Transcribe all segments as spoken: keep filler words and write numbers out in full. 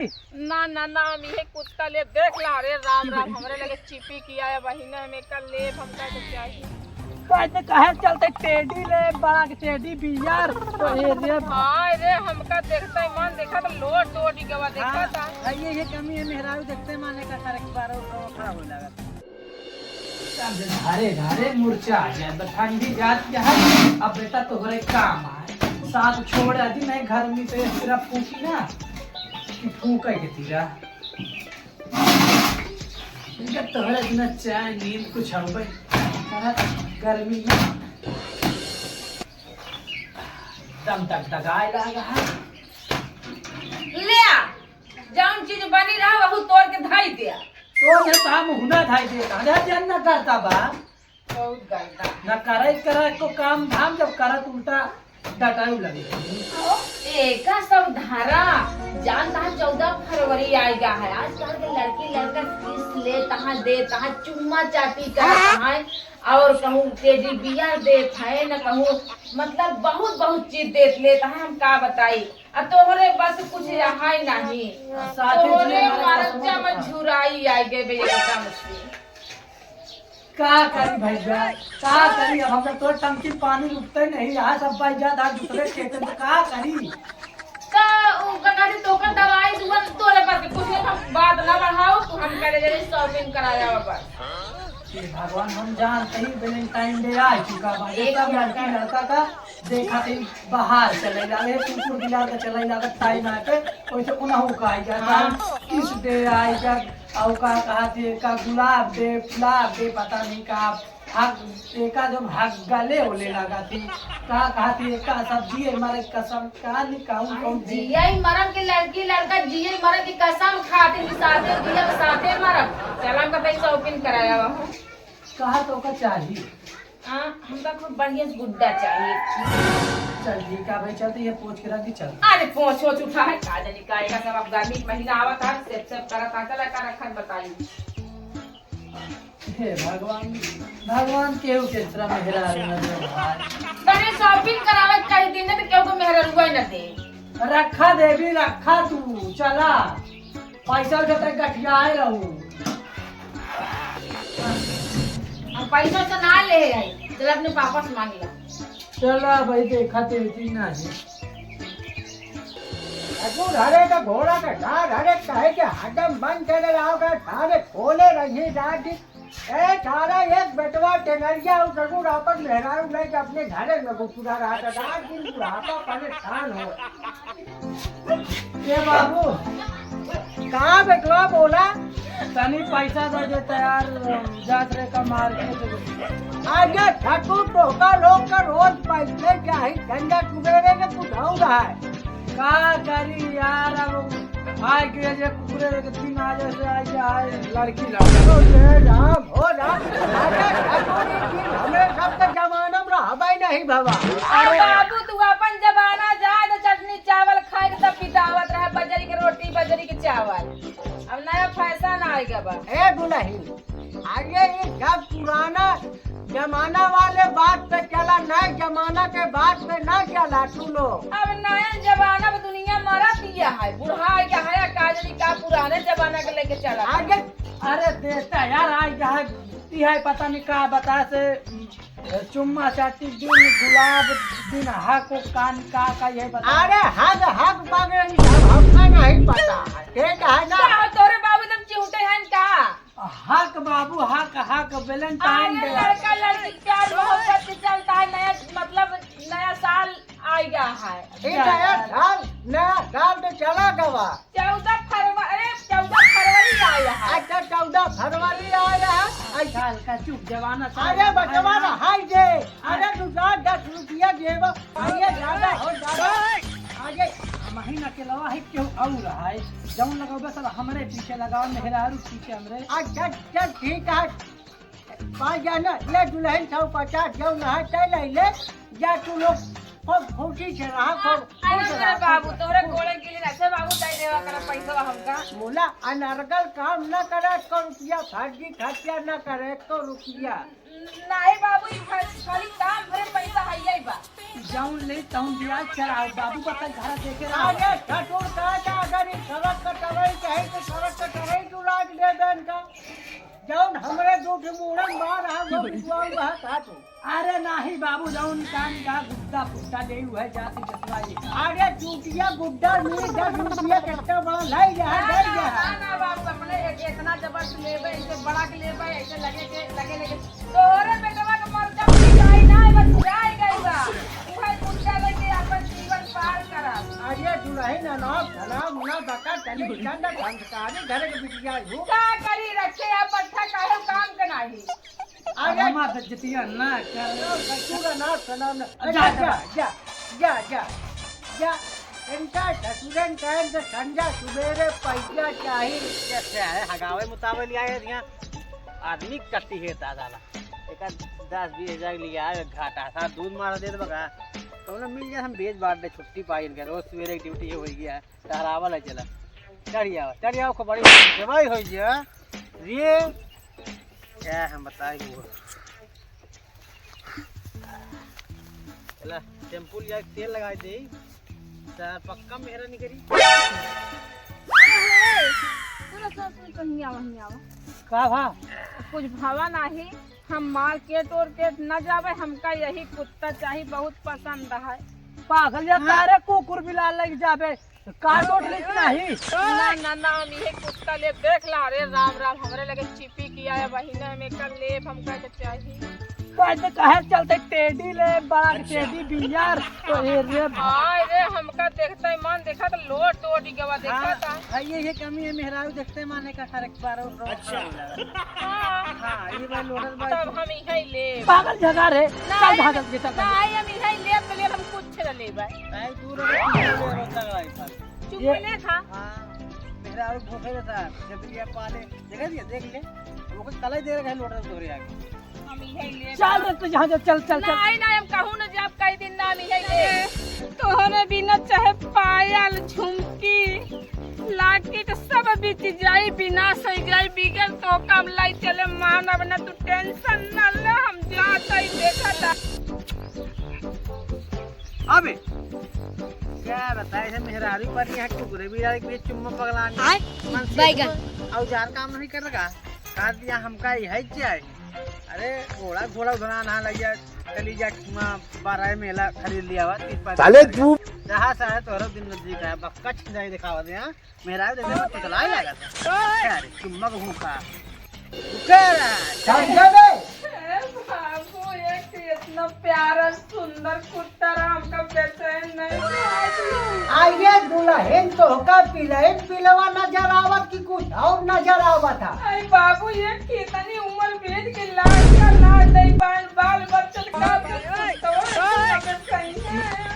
ना, ना, ना, हम इहे कुत्ता लेब। देख ला, अरे राम, राम, हमरे लगे चिपी किया है बहिना, हम एका लेब, हमका के चाहिए। कहते कहे चलते टेडी ले, बड़ा के टेडी बियर, तो ये रे। हाँ रे, हमका देखते ही मन देखा तो लोट डोट गवा देखा हाँ, था। हाँ, ये, ये कमी है, मेहरारू देखते माने का सारे बारह खड़ा हो लगा। अब घरे घरे मुर्चा आ जाए, तो ठंडी जात के है। अब बेटा तोहरे काम आए, साथ छोड़ आदि नहीं घर में, तो ये सिर्फ फूकी ना कि फूके के तीरा। इनका तोहरे बिना चाय नींद कुछ हवे करत गर्मी में। दम तक दगाए लागा है। ले आ, जौन चीज बनी रहा, वहू तोड़ के धाई दे। तो मैं काम हुना धाई दे, कहाँ जन न करता बा? बहुत गंदा। न करे, करे को काम धाम, जब करत उल्टा डटाऊ लगे। एका सब धरा, जान तहाँ चौदह फरवरी आएगा है। आजकल के लड़की लड़का किस ले तहाँ दे, तहाँ चुम्मा चाटी करत हैं, और कहूँ टेडी बियर देत है, न कहूँ, मतलब, बहुत, बहुत चीज देत लेत है, हम का बताई। आ तोहरे बस कुछ रहाई नहीं। साथे तोहरे जिए हमारे मरचा कसम में खा। झुराई आ गए बे एकदम से। का करी भैया, का करी? अब हम तो टंकी पानी रुकते नहीं, यहाँ सब भाई जात आज दूसरे खेत में, का करी? का उ का कहते तोकर दवाई दुआ तोरे पास कुछ नहीं, हम बात ना बढ़ाओ, तू हम करे जरे शॉपिंग कराया बस। हे भगवान, हम जानते ही वैलेंटाइन डे आ चुका बा, एक सब लड़की लड़का का देखा थे बाहर चले जावे, कुकुर बिलार के चले जावे टाइम आके, वैसे उनहु का आई जाता, हाँ। किस डे आई जा, और का कहा थे, का गुलाब डे, गुलाब डे, पता नहीं का, हग, एका जब हग गले होले लगा थी, का कहा थे, का सब जिए मरे कसम, का नहीं कहूँ, अरे कहूँ दे। जिए मरन के लड़की लड़का जिए मरन की कसम खाते, साथे जिए साथे मरब। चला हम कतई शॉपिंग कराया हुआ हूँ। कहा तो का चाहिए? हाँ, हमका खूब बढ़िया से गुड्डा चाहिए। चल ठीक है भाई, चलते ये पोंछ के रख दी, चल। अरे पोंछ ओछ उठा है, का जानी का एका सब, अब गर्मी के महीना आवत है, सेप सेप करत है, चला का रखत बताई। हे भगवान, भगवान केहू के तरह मेहरारू न दे भाई। तने शॉपिंग करावे कही दिन तो केहू को मेहरारू न दे। रखा देवी, रखा तू, चला। पैसा उठा तक गठियाए रहू। हम पैसा तो ना ले आई, चल अपने पापा से मांग ला। चला भाई, देखा तेरी ना है। अजू धरे का घोड़ा का डार, अरे कहे के हरदम बंद करे रहोगे, सारे खोले रही रात दिन। ए, सारा एक बेटवा टेंगरिया और ससुर आपन मेहरारू लेके अपने घरे में घुसुरा रहा था। रात दिन बुढ़ापा परेशान हो। ए बाबू। का बेटवा बोला? तनी पैसा दे देता यार, जात रे का मार्केट। अरे ठकू टोका लोग का रोज पैसे चाही, झंडा कुबेरे के कुछ हो रहा है। का करी यार, अब आए के जे कुकुरे के दिन आ जैसे आए के आए लड़की लड़का। ओ रे राम, हो राम, अरे ठाकुर जी, हमरे सबके जमाना में रहबे नहीं भवा। अरे बाबू, तू अपन जमाना जाए तो चटनी चावल खाए के तब बितावत रहे, बजरी के रोटी, बजरी के चावल। अब नया फैशन आए गवा। ए दुल्हन, अरे ये सब पुराना जमाना वाले बात पे चला, नए जमाना के बात पे ना चला तू लोग। अब नया जमाना में दुनिया मरा दिया है, बुढ़ा गया है, का जानी का पुराने जमाना के लेके चला। आगे अरे देता यार, आ गया है, ई है पता नहीं का बता से, चुम्मा चाटी दिन गुलाब दिन हक कान का, का ये बता। अरे हक, हक मांगे, ई सब हमका नहीं पता है, ठीक है ना? का हो तोरे बाबू एकदम चिहुटे हैं का? हक बाबू, हक, हक, वैलेंटाइन अरे डे। लड़का लड़की प्यार मोहब्बत चलता है, नया मतलब नया साल आएगा है। ई नया साल, नया साल तो चला गवा। चौदह फरवरी, अरे चौदह फरवरी आया है। अच्छा, चौदह फरवरी आया है। अच्छा, साल का चुप जमाना साल अरे का बचवा है। रहाई जे। अरे दू चार दस रुपया देबो। अरे ज्यादा हो ज्यादा। आगे महीना के अलावा है केहू और है। जौन लगाओ बस अब हमरे पीछे लगाओ, मेहरारू पीछे हमरे। अच्छा, चल ठीक है। पाँच जाना, ले दुल्हन सौ पचास, जौन है, चल ले, ले। जा तू लोग खूब खुशी से रहा, खूब अरे खुश मेरे रहा, बाबू, खुश तोहरे रहा। गोड़े गिली रहते बाबू, दे देवा कर पैसा हमका। मोला अनर्गल काम न करे, एको रुपया फर्जी खर्चा न करे, एको रुपया। नहीं बाबू, ई खाली, खाली काम भरे पैसा है, यही बा। जौन ले तौन दिया चढ़ाओ बाबू, बता घर देखे रहो। अरे ससुर का, का अगर ई सड़क कटवाई कहे तो सड़क कटवाई तू लाग दे देन का। जौन हमरे दो ठे मूड़न मार रहा, वो बिचवाऊ रहा था तू। अरे नाही बाबू, जौन काम का गुड्डा फुट्टा ले हुए जाति जतवाई। अरे चूतिया गुड्डा नहीं, दस रुपया कितना बड़ा लाई जा, ना, लाई ना, जा। ना, ना बाबू, अपने एक, इतना जबरदस्त लेबे, इसे बड़ा के लेबे, ऐसे लगे के, लगे, लगे। तोहरे बेटवा के मरचा पिटाई ना, बस जाए गई बा। उहे गुड्डा लेके अपन जीवन पार करब। अरे दुलहिन अनाप धनाप ना बका, तनी चंद संस्कारी घर के बिटिया हूँ। का करी रखे या पट्ठा काहे काम के नाही? अरे हमार बेइज्जतिया ना कर। ससुर ना सुना ना। जा, जा, जा, जा, जा, जा। इनका ससुरन कहन के संझा सुबेरे पैसा चाही। कैसे है, हगावे मुतावे लिया है यहाँ। आदमी कट्टी है दादा ला। एक आध दस बीस हजार लिया है, घाटा सा दूध मार दे बगा। कौनो मिल जाए, हम बेच बांट दे, छुट्टी पाई इनके। रोज सुबेरे एक ड्यूटी हो गया है, टहरावल है, चला। चढ़ जाओ, चढ़ जाओ, खूब बड़ी जवाई हो गया। ये क्या हम बताए वो। चला, टेम्पू लिया के तेल लगाए दे। सर, पक्का मेहरा निकरी। पूरा सब कुछ कहीं आवा, नहीं आवा। का भा? कुछ भावा नाही, हम मार्केट ओर्केट न जावे, हमका यही कुत्ता चाही, बहुत पसंद है। पागल या का रे, कुकुर बिलार लग जावे। काट ओट लेत नाही? ना, ना, ना, हम इहे कुत्ता लेब। देख ला, अरे राम, राम, हमरे लगे चिपी किया है, वही ने हम एकर लेब, हमका के चाही। कहते कहे चलते टेडी ले, बड़ा अच्छा। टेडी बियर, तो ये रे भा- हाय रे, हमका देखते ही मन देखा तो लोट ओट गवा देखा हाँ, था। हाँ, ये, ये कमी है, मेहरारू देखते माने का हर एक बार और रोक अच्छा। हाँ। हाँ, ये भाई लोटस भाई तब तो हम इहे लेब। पागल झगार है, चल नहीं, भागल के चल। नहीं, हम इहे लेब, तो लेब, हम कुछ न लेबै। नहीं, दूर है, दूर है, रोता है भाई साहब। चुप ये ले था। हाँ, मेरा और भूखे रहता है, जब ये पाले, देखा दिया, देख ले, वो कोई कलाई दे रखा है लोटा तोरे आगे। हम इहे ले चल बा। रे, तू जहाँ जा, चल, चल, चल। नहीं, नहीं, हम कहूँ न जाब, कई दिन ना हम इहे ले। तोहरे बिना चाहे पायल, झुमकी, लाकिट सब बीत जाई, बिना सही जाई, बिगल तो काम लाई चले मानब न, तू टेंशन न ले, हम जात हई, देखा था। अबे, क्या बताए, ऐसे मेहरारू पर यहाँ कुकुरे भी डाल के चुम्मा पगलानी। आय, मन से बैगन। औजार काम नहीं कर रहा। काट दिया हमका यही चाहिए। अरे, घोड़ा, घोड़ा उधरा ना लग जाए, चली जा, वहाँ बारह मेला खरीद लिया हुआ, तीस पैंतीस साले रुपया। तू। जहाँ से आए, तोहरा दिन नजदीक आया, बक्का छिंजाई दिखावा दे, हाँ? मेरा भी देखो, पतला ही लगा था। अरे, चुम्मा को भूखा। रुके रहा। समझे बे? ए बाबू, एक इतना प्यारा सुंदर कुत्ता रहा, हमका बेचैन नहीं किया। आइए दुलहिन, तोहका पिलहिन पिलवा नजर आवत कि कुछ और नजर आवत है? अरे बाबू, ये कितनी उम्र बीत के लाज का लाज नहीं, बाल, बाल बच्चन का कुछ कुत्ता सही है।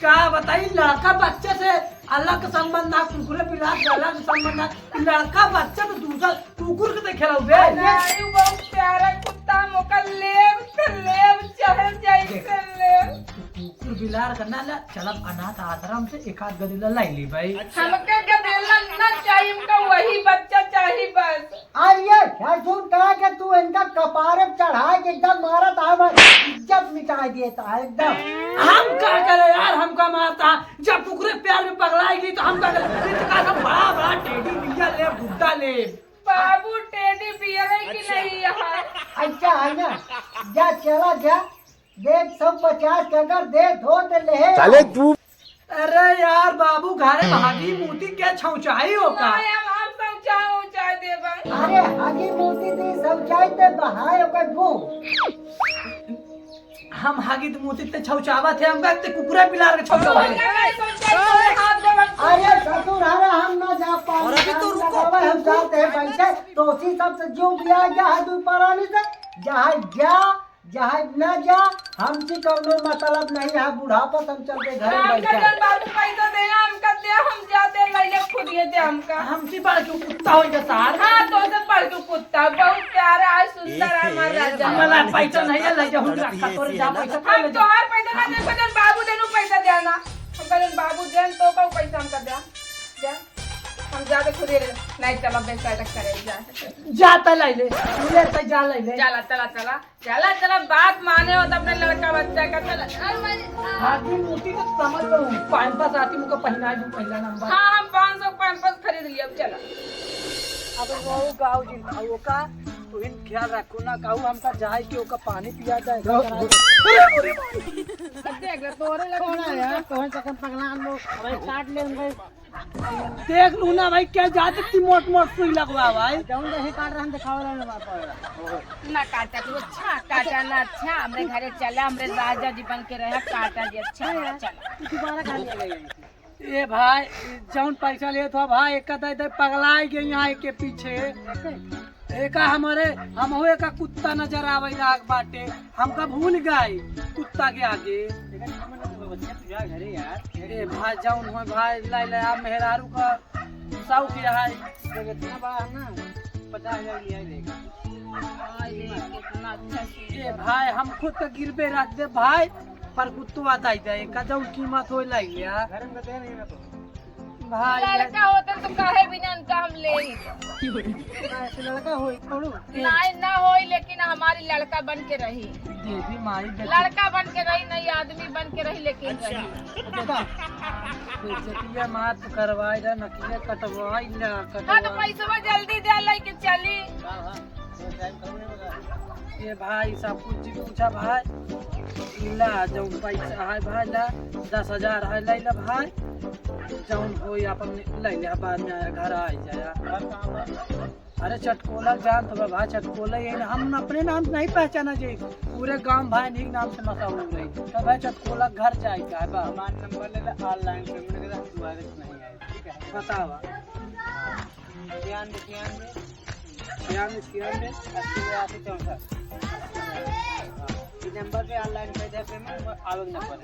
का बताई, लड़का बच्चे से अलग संबंध ना, कुकुरे बिलार से अलग संबंध ना। लड़का बच्चा तो दूसर कुकुर के देखे रहो बे। अरे, बहुत प्यारा कुत्ता, मोका लेब त लेब, चाहे जैसे लेब। कुकुर बिलार का ना ला, चलब अनाथ आश्रम से एक आध गदेला लाई ली भाई। हमके गदेला ना चाहिए, हमका वही बच्चा चाहिए बस। अरे ससुर, का के तू इनका कपारे पे चढ़ा के एकदम मारत है, हमार इज्जत मिटा देता है एकदम। हम का करे यार, हमका मारता है। जब कुकुरे प्यार में पगलाएगी तो हम का करे? ये तो कहा सब बड़ा बड़ा टेडी बियर ले, गुड्डा ले। बाबू, टेडी बियर है कि अच्छा। नहीं यहाँ? अच्छा है ना, जा चला जा, देख सौ पचास के अगर दे दो तो ले। साले तू अरे यार बाबू, घरे में हगी मूती के छौचाई हो का? नहीं, हम, हम शौचाई उचाई देबे। अरे हगी मूती दी शौचाई ते बहाए ओकर गो। हम हगी मूती ते छौचावत है, हम कहते कुकुरा बिलार के छौचावत है। नहीं, नहीं, शौचाई तोरे हाथ देबे। अरे ससुर, अरे हम ना जा पाए, और अभी तो रुको। हम जाते हैं बैठे, तो उसी सब से जो भी आ गया है दू परानी से, जहाँ जा जहाँ ना जा, हमसे कौनो मतलब नहीं है, बुढ़ापा से हम चल के घरे हमका बैठा। जौन बाबू पैसा दे, हमका दे, हम जाते लइले खुदिए दे हमका। हमसे बड़ क्यों कुत्ता होइगा सार? हाँ, तोसे बड़ क्यों कुत्ता, बहुत प्यारा है, सुंदर है हमारा राजा। मला पैसा नहीं है, ले जा, हम रखा तोरे जा, पैसा हम ले जा। तोहार पैसा ना दे, जौन बाबू देनु पैसा दे ना। हमका जौन बाबू देन तो का पैसा हमका दे, दे। हम जाते खुदिए ले, नहीं चला, बेटा, ऐसा करे, जा। जा त लइले, ले त जा लइले। चला, चला, चला। चला, चला, बात माने हो तो अपने लड़का बच्चा का, चला। अरे, मैं, आ। आदमी मोटी तो समझ लो, पैंपस आती मुझको पहनाई दूँ पहला नंबर। हाँ, हम पाँच सौ पैंपस खरीद लिया, अब चला। अब वो गाँव जी, अब वो का, तू ही ख्याल रखो ना, कहू हमका जाए के ओका पानी पिया जाए, गाँव, अरे, अरे, अरे। अब देख ले, तोरे लगे छोड़ा यार, तोहन चक्कर पगला हम लोग, भाई काट ले उनके। देख लू ना भाई, क्या जादे ती मोट मोट सुई लगवा भाई। जौन देखे काट रहन देखावे ला ना बाप। ना काटा तू, अच्छा काटा ना, अच्छा, हमरे घरे चला, हमरे राजा जी बन के रहे, काटा जी, अच्छा, हाँ यार, चला। तू दोबारा कहाँ ले गई है? ए भाई, जौन पैसा लेत हो भाई, एक दे दे पगलाई गई यहाँ एक के पीछे। कैसे? एका हमरे, हमहू एका कुत्ता नजर आवे लाग बाटे, हमका भूल गई कुत्ता के आगे। देखा, हम लोग बच्चा तू जा घरे यार। ए भाई, जौन हो भाई, लाई लाई, आप मेहरारू का शौक है। देख, इतना बड़ा है ना, पचास हजार लिया ही देगा। हाय रे, कितना अच्छा चीज। ए भाई, हम खुद तो गिरबे रख दे भाई, पर कुत्तो आता ही जाए, का जौन कीमत हो लाई यार। घर में तो दे नहीं ना तो। भाई, लड़का होतन तो काहे बिना उनका हम ले ही लेते। ऐसे लड़का होई थोड़ू। नाई ना होई, लेकिन हमारी लड़का बन के रही। देवी माई बेटी। लड़का बन के रही, नहीं आदमी बन के रही, लेकिन अच्छा। रही। बेटा, बेइज्जतिया मात करवाई ला, नकिया कटवाई ला, हाँ, तो कटवाई। पैसवा जल्दी दे, लेके चली। हाँ, हाँ। ये भाई, सब कुछ जी पूछा भाई। ला, जौन पैसा है भाई, ला, दस हजार है, ले ला भाई। जौन होई अपन ले ले, बाद में आया, घर आ ही जाया। अरे चटकोला जान तो बा भाई, चटकोला ये ना, हम अपने नाम से नहीं पहचाना जी, पूरे गांव भाई नहीं नाम से मशहूर है। तो भाई चटकोला घर जाए का है बा? हमार नंबर ले ले, online payment के साथ तू आगे नहीं आए, ठीक है? बतावा। छियानवे, छियानवे। छियानवे, छियानवे। अस्सी, बयासी, चौंसठ। हाँ, ई नंबर पे online कर दे payment, आवे के नंबर।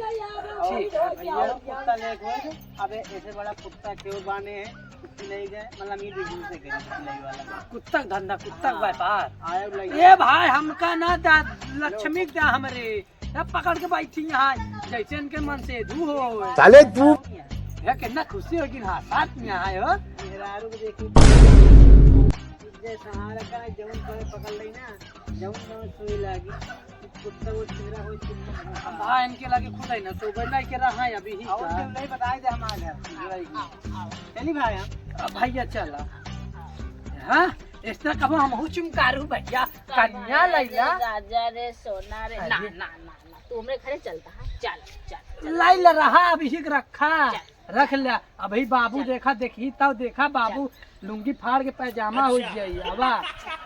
ठीक है भैया। और कुत्ता लेके हुए थे, अब ऐसे बड़ा कुत्ता क्यों बाने हैं, कुत्ती नहीं गए, मतलब ये business है, कुत्ती नहीं वाला। कुत्ता के धंधा, कुत्ता के हाँ। व्यापार। आए लगे। ए भाई, हमका ना दा, लक्ष्मी दा हमरे। तब पकड़ के बैठी यहाँ, जैसे इनके मन से धू हो। साले तू। ये कितना खुशी होगी ना, साथ में आए हो। मेहरारू को देखी। जे सहारा का जौन पकड़, पकड़ लई ना, जौन जौन सोई लागी। कुत्ता वो चेहरा होई, कुत्ता। अब हाँ, इनके लगे खुद है ना, सो बैठा के रहा है अभी ही और का। तुम नहीं बताए दे हमारे घर। चली भाई हम। अब भैया चला। हाँ, इस तरह कबो हमहू चुमकारू भैया, कन्या लैला। राजा रे, सोना रे। अरे। ना, ना, ना। ना, तू हमरे घरे चलता है, चल, चल, चल। लाइल रहा, अभी हिक रखा, चल। रख ले। अभी बाबू चल। देखा, देखी तब देखा, बाबू चल। लुंगी फाड़ के पैजामा हो जाई। आवा,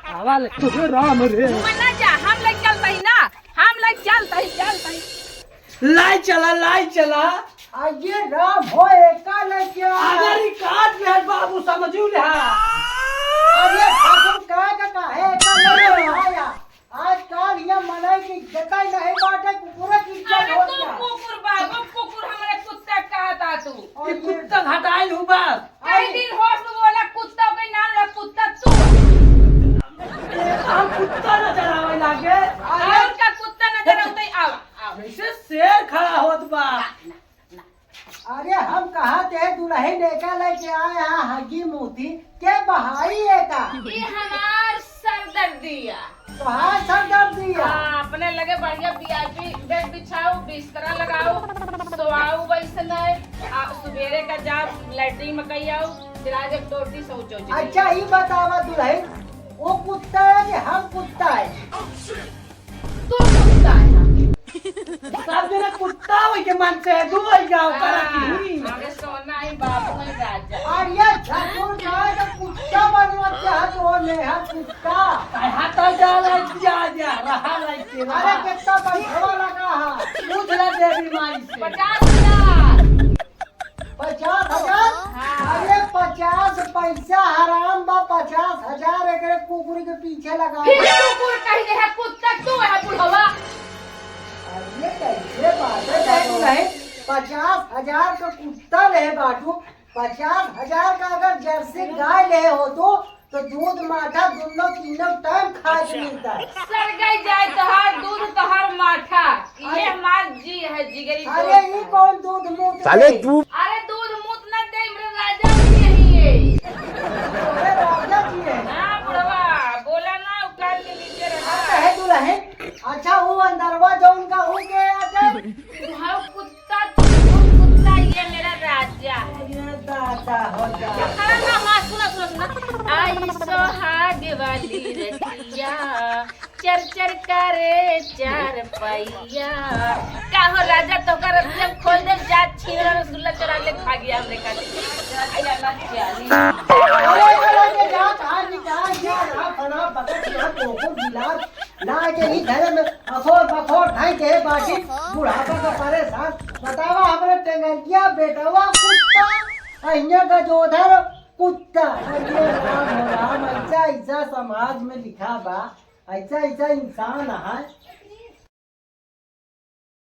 आवा ले। हे राम रे। तू ना जा, हम ले चलता ही ना, हम ले चलता ही, चलता ही। लाई चला, लाई चला। आ ये राम हो, एका ले क्या? अगर ई काट ले बाबू, समझू ले। अरे ठाकुर, का, का, का है, एका ले रहा है? आजकल ये मनई के इज्जत ही नहीं बाटे, कुकुर की इज्जत अरे हो तू गया। कुकुर बाबू, कुकुर हमरे कुत्ता कहा था तू। और ये ये कुत्ता घटाइल हूँ बस। कई दिन होश में बोला, कुत्ता के नाम ला, कुत्ता तू। हम कुत्ता नजर आवे लागे। और का कुत्ता नजर आते, आवा, आवा। जैसे शेर खड़ा होत बा। ना, ना, ना। अरे हम कहा थे दुल्हन एका लेके आए हैं हगी मूती के बहाई एका। ये हमार सरदर्दिया। तोहार सरदर्दिया। हाँ, अपने लगे बढ़िया VIP bed बिछाओ, बिस्तरा लगाओ, सोआओ वैसे नहीं। आ, सुबेरे का जाओ, लैट्रिन में कही आओ, फिर आज एक टोटी शौच हो जाए। अच्छा, ये बतावा दुल्हन, वो कुत्ता है कि हम कुत्ता है? तू कुत्ता है। सब जने कुत्ता होई के मन से, तू होई जाओ, करा की हाँ, हुई। अरे सोना ही बाबू है राजा। और ये ठाकुर का है तो कुत्ता बनवा के हाथ हो ले, हाँ, कुत्ता। हाथ डाल, जा, जा, रहा लाइक के, अरे रहा। कितना पैसा लगा है? पूछ ले देवी माई से। पचास हजार। पचास हजार? हाँ। अरे पचास पैसा हराम बा, पचास हजार एकरे कुकुर के पीछे लगा। फिर कुकुर कही दे है, कुत्ता तू है बुढ़वा। है, पचास हजार का कुत्ता ले बाटू, पचास हजार का अगर जर्सी गाय ले हो तो, तो दूध माठा दोनों तीनों टाइम खाए के मिलता है। सर गई जाए तोहार दूध तोहार माठा, ये अरे। हमार जी है जिगरी अरे दोस्त ये है। कौन दूध मूत साले दे? तू अरे दूध मूत ना दे, मेरे राजा जी यही है। अरे राजा जी है। हाँ बुढ़वा, बोला ना, उकाल के नीचे रहा। कहे दुल्हन, अच्छा वो अंदरवा जो उनका हो गया क्या? हाँ कुत्ता, कुत्ता, ये मेरा राजा है। ये दादा हो जा। हाँ, हाँ, हाँ, सुना, सुना, सुना। आई सुहाग वाली रतिया, चर चर करे चार पहिया। का हो राजा, तोका रतिया खोल दे, जा छीन रसगुल्ला चुरा ले, खा गया हमरे का। आई अल्लाह जानी। अरे, अरे, ये जा, जा, निकाल, जा, ना, फना, बकत, ना, कोको, गिलास, ना, के ही घर में अखोर बखोर ढाई के बाटी, बुढ़ापा का परेशान। बतावा, हमरे टेंगरिया बेटवा कुत्ता, अहिया गजोधर कुत्ता। अरे राम हो राम, ऐसा, ऐसा समाज में लिखा बा, ऐसा, ऐसा इंसान है।